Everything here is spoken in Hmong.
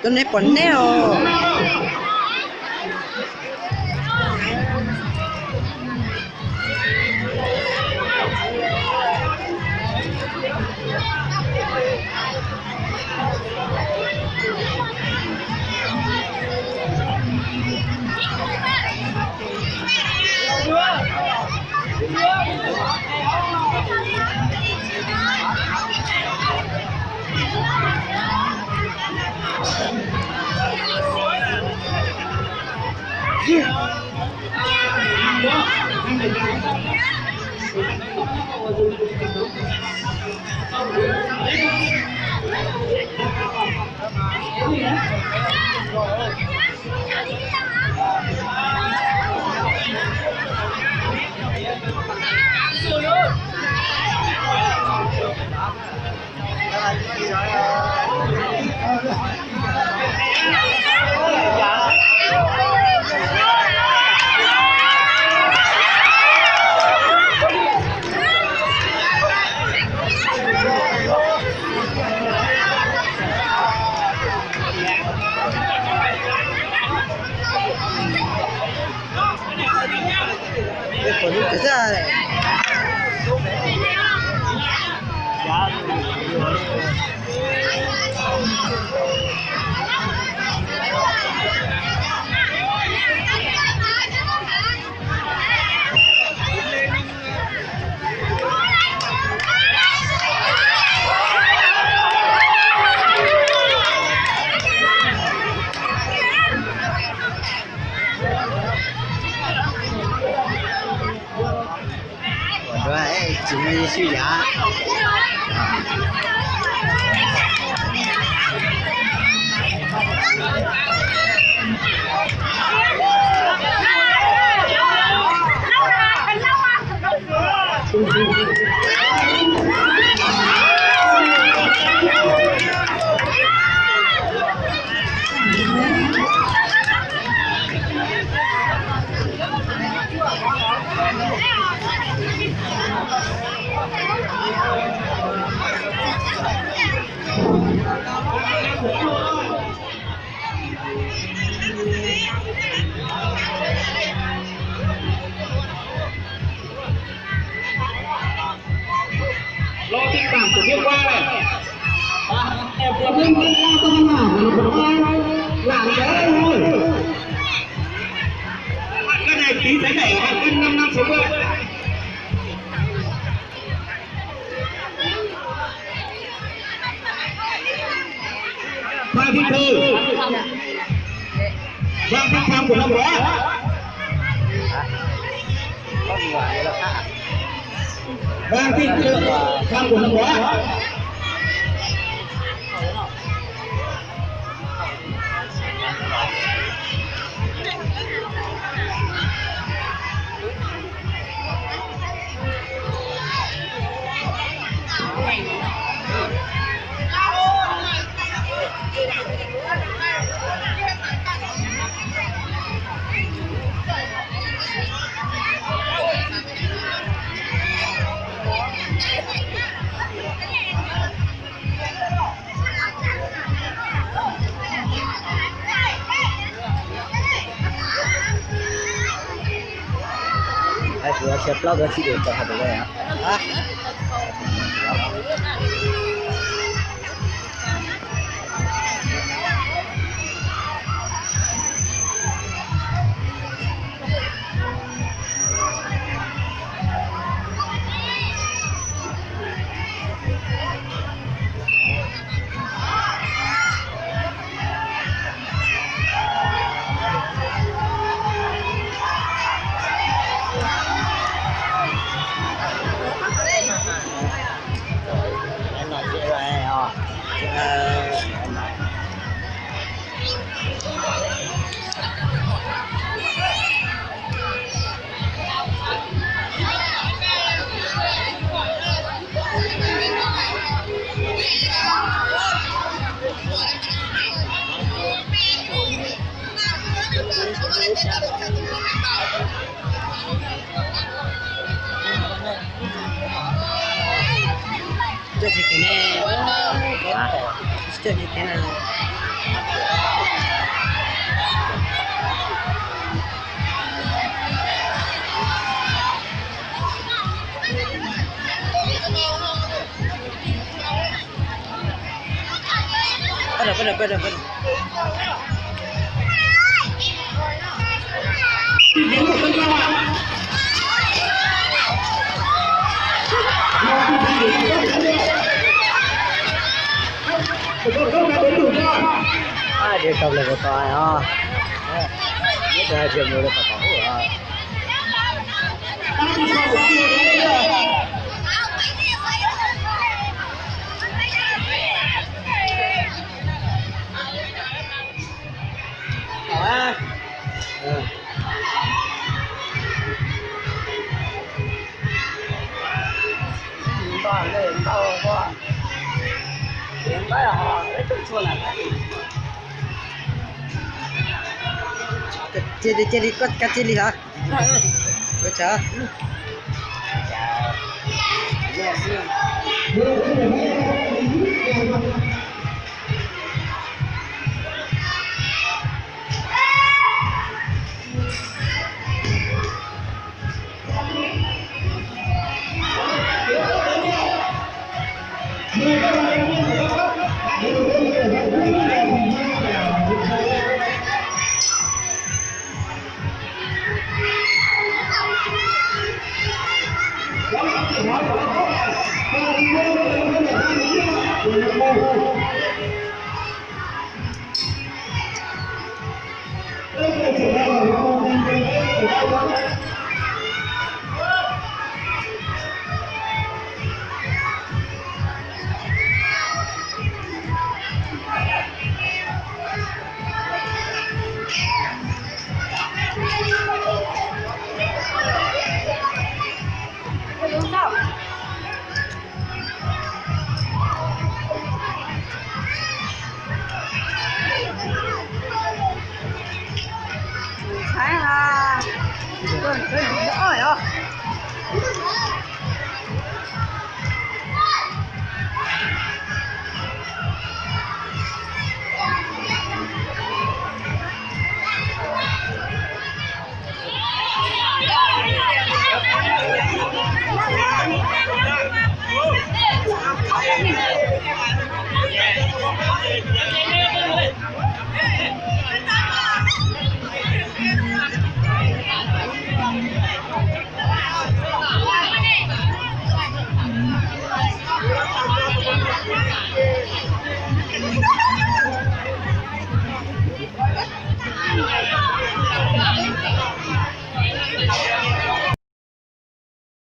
Koj neb pom neb os. Tsis muaj ib sib yav. Los tij tam kuv thiab qua. Em, puas mem mem la tau na, puas qua lam ntawd. Koj nai tiv xaiv daim koj năm năm số mười. Phan Thiên Thư. Phan Thiên Thư của năm đó. Phan Thiên Thư, Phan của năm đó. Ai, kuv ua sia plaub tus sib dua tau hais tus ko. Coj tsis tau ne, coj tsis tau na. Ai, dej tau lawm, tau os. Dej tau, dej mus lawm, tau tau os. Cia li, cia li, koj cia li hos. Ua tsaug.